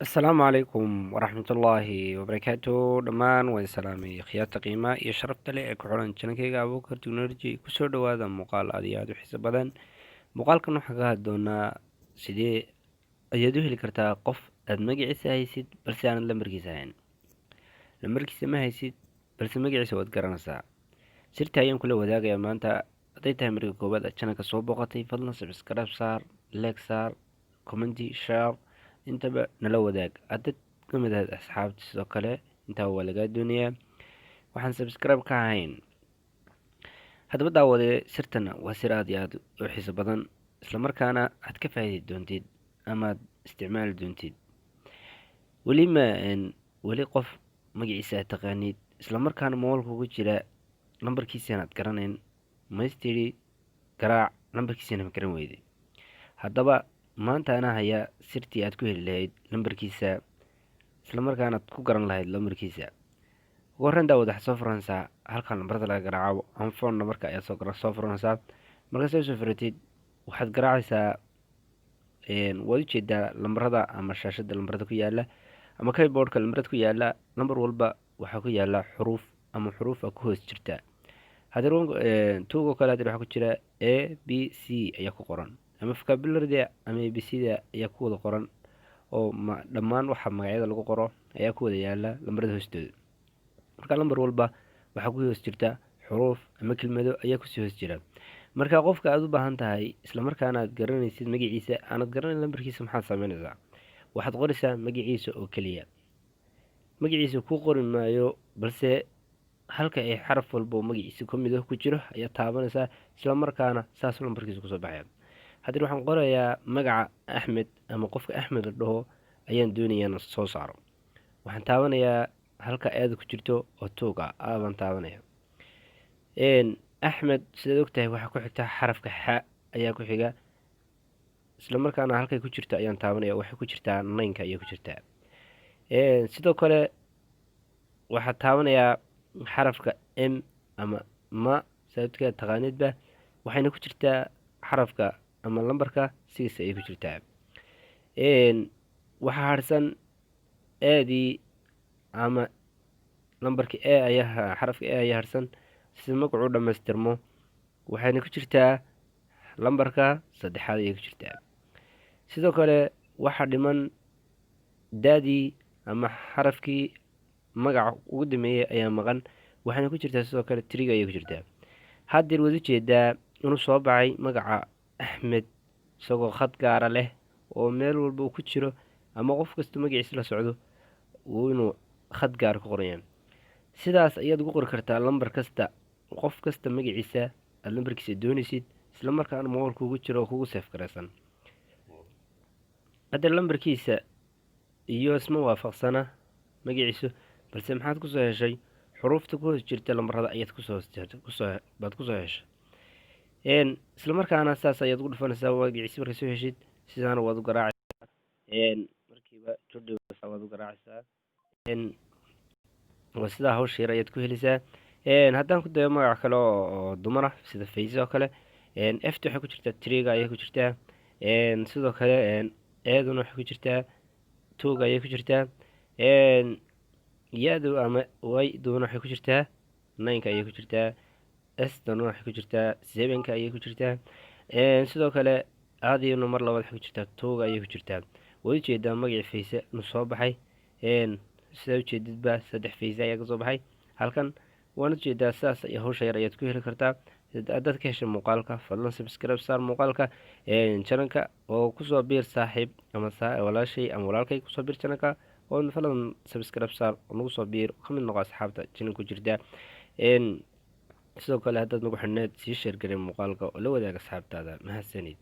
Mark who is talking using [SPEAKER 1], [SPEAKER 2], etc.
[SPEAKER 1] Asalaamu calaykum waraxmatullaahi wabarakaatu. Dhammaan waan salaamay khiyaarta qiimaha iyo sharafta leh ee ku xiran channelkayga Abuukar Technology. Kusoo dhawaada muuqaal aad iyo aada u xiiso badan. Muuqaalkan waxaan ka hadli doonaa sidee ayaad u heli kartaa qof aad magaciisa haysid balse aanad lambarkiisa hayn. Lambarkiisa ma haysid, balse magaciisa waad garanaysaa. Sirta ayaan kula wadaagayaa maanta. Hadday tahay marka koowaad aad channelka soo booqatay, fadlan subscribe saar, like saar, comment, share, intaba nala wadaag. Haddaad ka mid ahayd asxaabta, sidoo kale intaa waa lagaa doonayaa, waxaan subscribe ka ahayn. Haddaba daawadee, sirtana waa sir aada iyo aada u xiiso badan, islamarkaana aad ka faa'iidi doontid amaad isticmaali doontid. Weli ma weli qof magaciisa aad taqaanid, islamarkaana mobilka ugu jira, lambarkiisana aad garanayn, maystiri garaac, lambarkiisana ma garan weyday? Haddaba maanta anaa hayaa sirtii aad ku heli lahayd lambarkiisa, islamarkaana aad ku garan lahayd lambarkiisa. Ugu horreyn, daawad, waxaad soo furanaysaa halkan lambarada laga garaaco ama phone numberka ayaad soo furanaysaa. Markaad soo furatid, waxaad garaacaysaa, waad ujeedaa lambarada ama shaashada lambarada ku yaala ama keyboardka lambarada ku yaala. Lambar walba waxaa ku yaala xuruuf ama xuruufa ku hoos jirta. Haddii tuug oo kale haddii waxaa ku jira A B C ayaa ku qoran, ama vocabulary ama A B C da ayaa ku wada qoran, oo dhammaan waxa magacyada lagu qoro ayaa ku wada yaala lambarada hoostooda. Marka lambar walba waxaa ku hoos jirta xuruuf ama kelmado ayaa kusii hoos jira. Marka qofka aad u baahan tahay, islamarkaana aad garanaysid magaciisa, aanad garanayn lambarkiisa, maxaad sameynaysaa? Waxaad qoraysaa magaciisa oo keliya. Magaciisa ku qori maayo, balse halka ay xaraf walba oo magaciisa ka mid ah ku jiro ayaa taabanaysaa, islamarkaana saas lambarkiisa kusoo baxaya. Haddii waxaan qorayaa magaca Axmed, ama qofka Axmed la dhaho ayaan doonayaa inaan soo saaro, waxaan taabanayaa halka A-da ku jirto oo tuug ah. A baan taabanaya. Axmed, sidaad ogtahay, waxaa ku xigta xarafka xa ayaa ku xiga, isla markaana halkay ku jirto ayaan taabanaya. Waxay ku jirtaa nineka ayay ku jirtaa. Sidoo kale waxaa taabanayaa xarafka M ama ma saadka taqaanidba, waxayna ku jirtaa xarafka ama lambarka 6 ayay ku jirtaa. Waxaa harsan A-dii ama lambarka E ayaa, xarafka E ayaa harsan si magacuu dhammaystirmo, waxayna ku jirtaa lambarka saddexaad ayay ku jirtaa. Sidoo kale waxaa dhiman daadii ama xarafkii magaca ugu dambeeyey ayaa maqan, waxayna ku jirtaa sidoo kale three-ga ayay ku jirtaa. Haddeer waad ujeedaa inuu soo baxay magaca Axmed, isagoo khad gaara leh oo meel walba uu ku jiro ama qof kasta magaciisa la socdo uu inuu khad gaara ku qoranya. Sidaas ayaad ugu qori kartaa lambar kasta, qof kasta magaciisa aada lambarkiisa doonaysid, isla markaana mobilka ugu jiro oo kugu save garaysan. Hadda lambarkiisa iyo isma waafaqsana magaciisu, balse maxaad kusoo heshay? Xuruufta ku hoos jirta lambarada ayaad kusoo kusoo baad kusoo heshay. Isla markaana saas ayaad ugu dhufanaysaa magaciisa. Markaad soo heshid, sidaana waad u garaacaysaa markiiba, jordhi waad u garaacaysaa. Waa sidaa, hawsha yar ayaad ku helaysaa. Haddaan ku dayo magac kale oo dumar ah, sida Fayse oo kale, F-ta waxay ku jirtaa three-ga ayay ku jirtaa. Sidoo kale A-duna waxay ku jirtaa two-ga ayay ku jirtaa. Ya-du ama Y-duna waxay ku jirtaa nineka ayay ku jirtaa. S-duna waxay ku jirtaa sevenka ayay ku jirtaa. Sidoo kale A-diina mar labaad waxay ku jirtaa two-ga ayay ku jirtaa. Waad ujeedaa magacii Fayse inuu soo baxay. Sidaa ujeedidba, saddex Fayse ayaa kasoo baxay halkan, waan ujeedaa. Sidaas iyo hawsha yar ayaad ku heli kartaa. Haddaad ka heshay muuqaalka, fadlan subscribe saar muuqaalka channelka oo kusoo biir saaxiib ama walaashay ama walaalkay. Kusoo biir channelka oo fadlan subscribe saar oo nagu soo biir, ka mid noqo asxaabta channel ku jirta. Sidoo kale haddaad nagu xidhneed, sii share garee muuqaalka oo la wadaag asxaabtaada. Mahadsanid.